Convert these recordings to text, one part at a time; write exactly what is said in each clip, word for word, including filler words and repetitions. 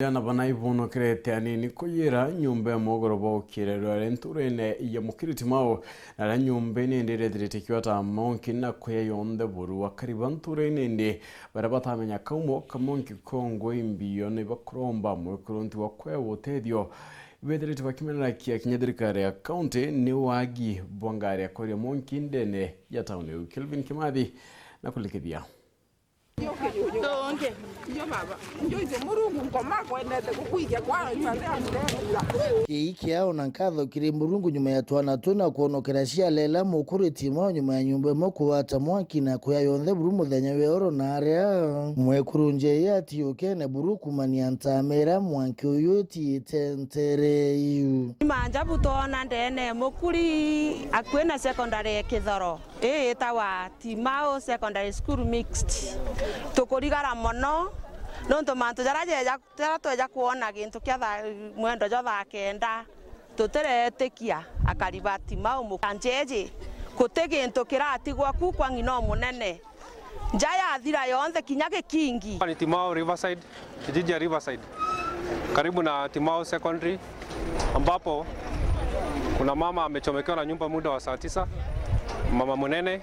Jana bana ibonokerete anini kuyira nyomba ya mogoro baukire rware nturene ya Mukiri Timau, na aria nyomba ine indi irethirite ikiwa ta monki na kuya yonthe buru. Akari ba nturene indi baria batamenya kaumo ka monki kongwe imbio ni bakuromba mwikurunti wa kwewa utethio. Ibethirite bakimenera kia kinya thirikari ya kaunti ni wagi bwa ngari ya kweria monki ndene ya tauni iu. Kelvin Kimathi na kulikithia. Kii kiao na nkatho kiri Murungu nyuma ya twana tuna kwonokera cialela mukuru Timau nyuma ya nyomba imwe kugwata mwaki na kuya yonthe buru muthenya wa oro, na aria mwekuru Njei atiukene buru kumania ntamera mwanki uyu utiite ntere iu. Manjabu twona ndene mukuri akui na secondary ya Kithoro. Ii itawa Timau Secondary School Mixed. Tukurigara mono nontu mantu jaria jeja, jaria tweja kwona gintu kia thaa, mwendo jwa thaa kenda, tutiretikia akari ba Timau mukanjeji, guti gintu kiratigwa ku kwa ng'ina umunene. Nja yathira yonthe kinya gikingi. Hapa ni Timau Riverside. Kijiji ya Riverside, karibu na Timau Secondary, ambapo kuna mama amechomekewa na nyumba muda wa saa tisa, mama munene.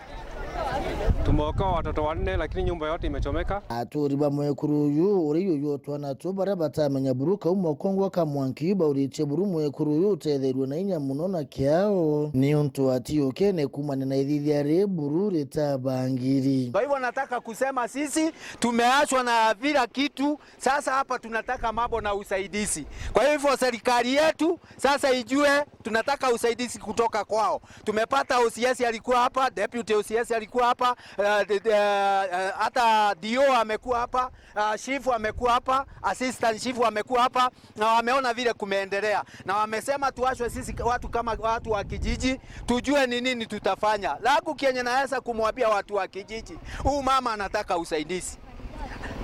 Tumeokoa watoto wanne, lakini nyumba yote imechomeka. Aturi ba mwekuru uyu, uri yuyu twana tu baria batamenya buru kaumo kongwa ka mwanki uyu, bauritie buru mwekuru uyu utetherue na inya muno na kiao, niuntu atiukene kumania na ithithia ri buru ritabangiri. Kwa hivyo nataka kusema sisi tumeachwa na vila kitu. Sasa hapa tunataka mambo na usaidizi. Kwa hivyo serikali yetu sasa ijue tunataka usaidizi kutoka kwao. Tumepata O C S alikuwa hapa, deputy O C S alikuwa hapa, eh, de-, de-, eh, hata D O amekuwa hapa, ah, chief amekuwa hapa, assistant chief amekuwa hapa, na wameona vile kumeendelea. Na wamesema tuachwe sisi watu kama watu wa kijiji, tujue ni nini tutafanya. Langu kenye naweza kumwambia watu wa kijiji, huu mama anataka usaidizi.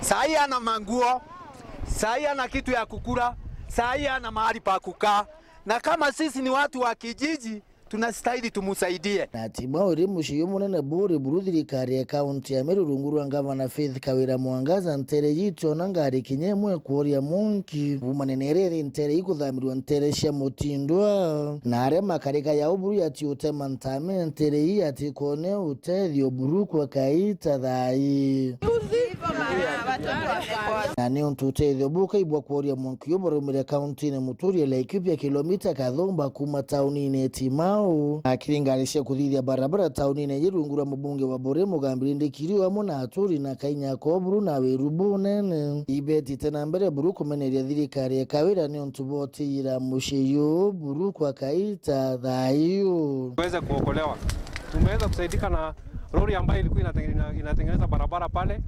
Saa hii hana manguo, saa hii hana kitu ya kukula, saa hii hana mahali pa kukaa. Na kama sisi ni watu wa kijiji, tunastahili tumusaidie. Na Timau iri mucii jumunene buri buru thirikari ya kaunti ya Meru rungu rwa ngavana Faith Kawira Mwangaza, ntere yitu ona ngari kinya imwe kworia monki. Bumanene iri iri ntere ikuthamirwa ntere cia mutindwa. Na aria makarika yao buru yatiutema ntame ntere ii atikone utethio buru kwa kaita thaa ii. Na niuntu utethio bukaibwa kworia monki uyu baraumire kauntine muturi ya Laikipia, kilomita kathumba kuma taunine Timau. Akiringanisha kuthithia barabara taunine iji rungu rwa mubunge wa Buri Mugambi Ndikiriu amwe na aturi na kainya ko buru na wiru bunene. Ibetite na mbere buru kumeneria thirikari ya Kawira niuntu botiyira mucii uyu buru kwa kaita thaa iu. Tuweze kuokolewa. Tumeweza kusaidika na lori ambayo ilikuwa inatengene-, ina-, inatengeneza barabara pale,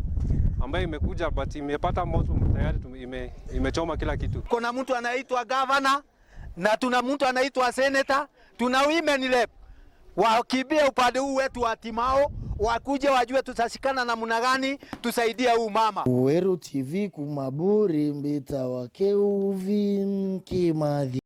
ambayo imekuja, but imepata moto tayari, tume-, ime-, imechoma kila kitu. Kuna mtu anaitwa gavana na tuna mtu anaitwa seneta, tuna women rep. Wakimbie upande huu wetu wa Timau, wakuje wajue tutashikana namna gani tusaidie huu mama. Weru T V kuma Buri, mbita wa Kelvin Kimathi.